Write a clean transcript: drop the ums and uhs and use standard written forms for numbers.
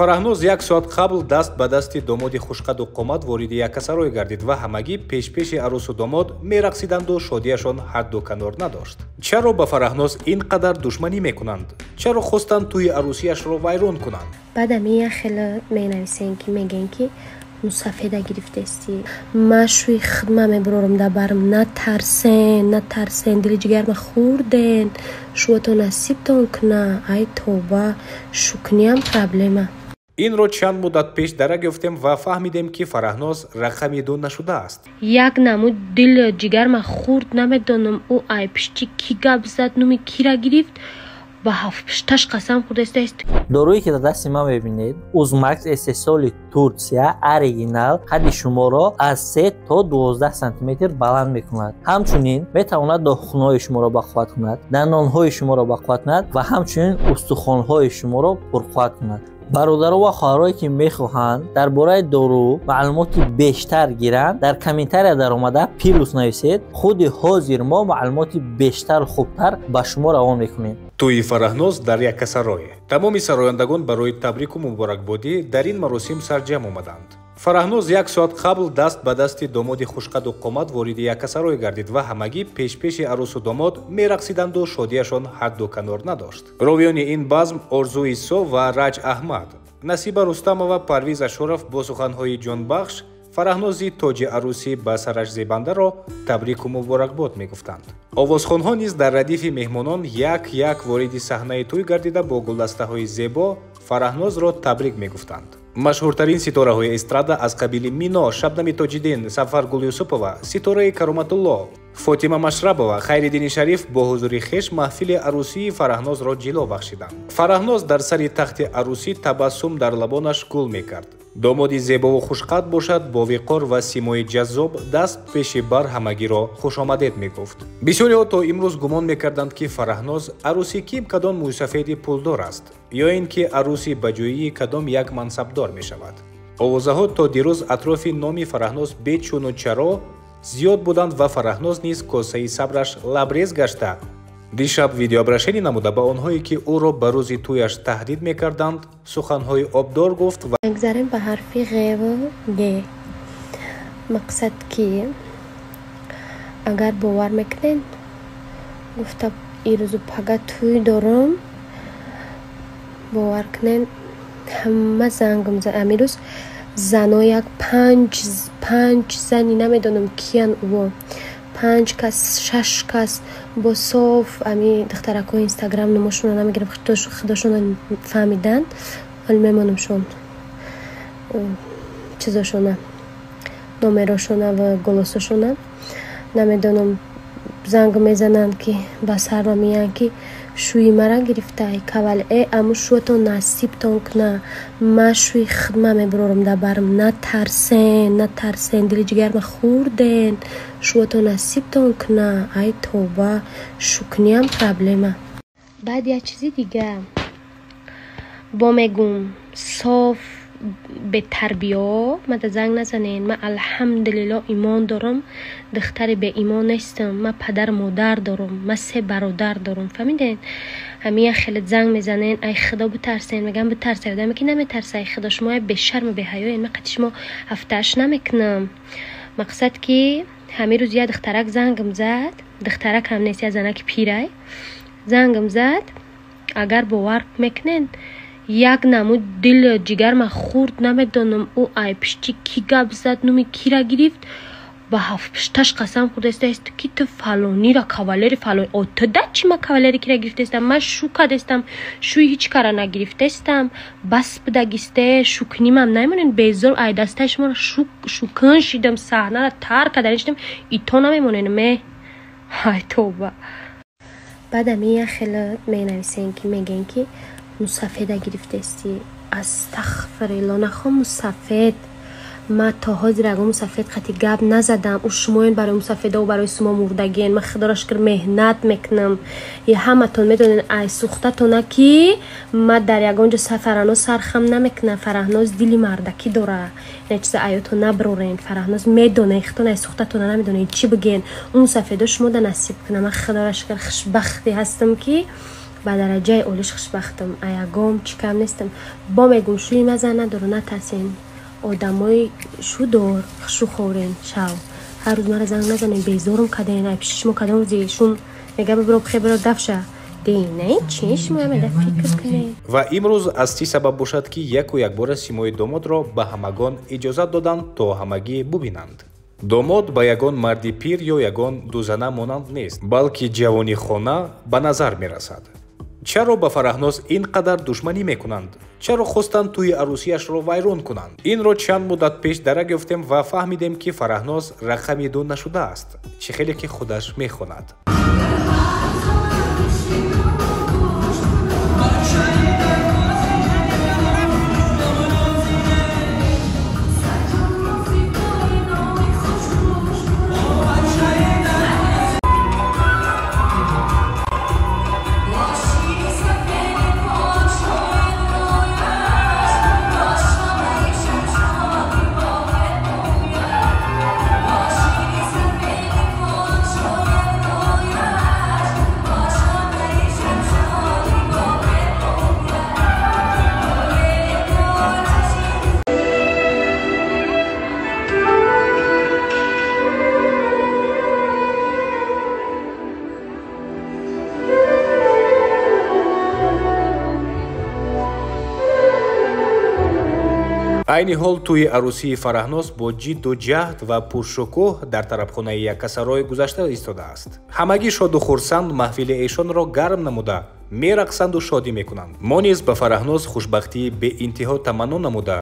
Фараҳноз як соат қабл даст ба дасти домоди хушқаду қомат вориди яккасарой гардид ва ҳамагӣ пешпеши арӯсу домод мерақсиданду шодиашон ҳадду канор надошт. Чаро ба Фараҳноз ин қадар душманӣ мекунанд? Чаро хостанд тӯи арӯсиашро вайрон кунанд? Баъд ами як хеле менависем, ки мегӯем, ки мусафеда гирифтестӣ. Ма шӯи хидма мебурорам дар барм. Натарсен, натарсен, дили ҷигарма хӯрден. Шӯато насибтон куна. Ай тоба, шукниам проблема. Инро чанд муддат пеш дарак ёфтем ва фаҳмидем, ки Фараҳноз рақами ду нашудааст. Як намуд дил ҷигарма хӯрд, намедонам, ӯ ай пишти кӣ гап зад, нуми кира гирифт, ба ҳафтпушташ қасам хӯрдааст. Доруе, ки дар дасти ман мебинед, Узмакс, истеҳсоли Турсия, оригинал, қадди шуморо аз 3 то 12 сантиметр баланд мекунад. Ҳамчунин метавонад нохунҳои шуморо бақувват кунад, дандонҳои шуморо бақувват кунад ва ҳамчунин устухонҳои шуморо пурқувват кунад. Бародаро ва хоҳарое, ки мехоҳанд дар бораи дору маълумоти бештар гиранд, дар комментария даромада плюс нависед. Худи ҳозир мо маълумоти бештару хубтар ба шумо равон мекунем. Тӯи Фараҳноз дар яккасарой. Тамоми сарояндагон барои табрику муборакбодӣ дар ин маросим сарҷам омаданд. Фараҳноз як соат қабл даст ба дасти домоди хушқаду қомат вориди яккасарой гардид ва ҳамагӣ пешпеши арӯсу домод мерақсиданду шодиашон ҳадду канор надошт. Ровиёни ин базм Орзу Исо ва Раҷ Аҳмад, Насиба Рустамова, Парвиз Ашуров бо суханҳои ҷонбахш Фараҳнози тоҷи арӯсӣ ба сараш зебандаро табрику муборакбод мегуфтанд. Овозхонҳо низ дар радифи меҳмонон як як вориди саҳнаи тӯй гардида, бо гулдастаҳои зебо Фараҳнозро табрик мегуфтанд. Машҳуртарин ситораҳои эстрада аз қабили Мино, Шабнами Тоҷиддин, Сафаргул Юсупова, Ситораи Кароматулло, Фотима Машрабова, Хайриддини Шариф бо ҳузури хеш маҳфили арӯсии Фараҳнозро ҷило бахшиданд. Фараҳноз дар сари тахти арӯсӣ табассум дар лабонаш гул мекард. Домоди зебову хушқад бошад, бо виқор ва симои ҷаззоб даст пеши бар ҳамагиро хушомадед мегуфт. Бисёриҳо то имрӯз гумон мекарданд, ки Фараҳноз арӯси ким кадом мӯйсафеди пулдор аст ё ин ки арӯси ба ҷоии кадом як мансабдор мешавад. Овозаҳо то дирӯз атрофи номи Фараҳноз бечуну чаро зиёд буданд ва Фараҳноз низ косаи сабраш лабрез гашта, дишаб видеообращение намуда, ба онҳое, ки ӯро ба рӯзи тӯяш таҳдид мекарданд, суханҳои обдор гуфт ва Мегзарем ба ҳарфи ғеву г. Мақсад ки, агар бовар мекунед, гуфта ирӯзу пага тӯй дорам, бовар кунед, ҳама зангам. Амирӯз зано як панҷ зани, намедонам киян ӯо, панҷ кас, шаш кас бо соф ами духтаракҳои Инстаграм, номошонро намегирам, худошонро фаҳмиданд, ҳоли мемонамшон чизошона, номерошона ва голосошона. Намедонам, занг мезананд, ки ба сарма меянд, ки шӯи мара гирифтай кавал. Э, аму шӯатон насибтон куна. Ма шӯи хидма мебурорам дар барм. Натарсен, натарсен, дили ҷигарма хӯрден. Шӯатон насибтон куна. Ай тоба, шукниам проблема. Баъд як чизи дига бо мегум: соф бетарбиё мада занг назанен. Ма, алҳамдулилло, имон дорам, духтари беимон нестам. Ма падару модар дорам, ма се бародар дорам, фаҳмиден? Ҳамия хеле занг мезанен. Ай худо битарсен, мегам, битарсе одаме, ки наметарса ай худо. Шумо ай бешарму беҳаёен. Ма қати шумо ҳафтааш намекунам. Мақсад ки ҳамин рӯз як духтарак зангам зад, духтарак ҳам нест, як занаки пирай зангам зад. Агар бовар мекунед, як намуд дил ҷигарма хӯрд, намедонам, ӯ ай пишти кӣ гап зад, нуми кира гирифт, ба ҳафтпушташ қасам хӯрдааст, ки ту фалонира кавалери фалон. О, ту да чӣ, ма кавалери кира гирифтаистам? Ма шу кардастам, шӯи ҳеҷ кара нагирифтаистам. Бас бидагисте, шукнимам намемонед. Безор ай дастаи шуморо шукн шидам, саҳнара тарк карда нишидам, ито намемонед ме. Ай тоба. Баъд ами як хеле менависем, ки мегӯем, ки мусафеда гирифтаистӣ. Астағфирилло, нахо мусафед. Ма то ҳозир ягон мусафед қати гап назадам. Ӯ шумоен барои мусафедову барои сумо мурдагиен. Ма, худоро шукр, меҳнат мекунам. И ҳаматон медонед, ай сухтатона, ки ма дар ягон ҷо Фараҳноз сархам намекунам. Фараҳноз дили мардакӣ дора, ина чиза аёто наброрен. Фараҳноз медонед, худтон ай сухтатона намедонед чӣ бигӯен. Ӯ мусафедо шумо да насиб кунам. Ма, худоро шукр, хушбахте ҳастам, ки Ба дараҷаи олиш хушбахтам, аягом чӣ кам нестам. Бо мегум, шӯи ма зан надору, натарсен. Одамои шудор шу хорен шав. Ҳар рӯз мара занг назанем, безорум каден. Ай пиши шумо кадом рӯзи шум мега бибиро пхе биро дафша. Денаи чи шумо ҳамеда фикр кунед. Ва имрӯз аз чӣ сабаб бошад, ки яку якбора симои домодро ба ҳамагон иҷозат доданд, то ҳамагӣ бубинанд. Домод ба ягон марди пир ё ягон дузана монанд нест, балки ҷавони хона ба назар мерасад. Чаро ба Фараҳноз ин қадар душманӣ мекунанд? Чаро хостанд тӯи арӯсияшро вайрон кунанд? Инро чанд муддат пеш дарак ёфтем ва фаҳмидем, ки Фараҳноз рақами ду нашудааст, чӣ хеле ки худаш мехонад. Айни ҳол тӯи арӯсии Фараҳноз бо ҷидду ҷаҳд ва пуршукӯҳ дар тарабхонаи Яккасарой гузашта истодааст. Ҳамагӣ шоду хурсанд маҳфили эшонро гарм намуда, мерақсанду шодӣ мекунанд. Мо низ ба Фараҳноз хушбахтии беинтиҳо таманно намуда,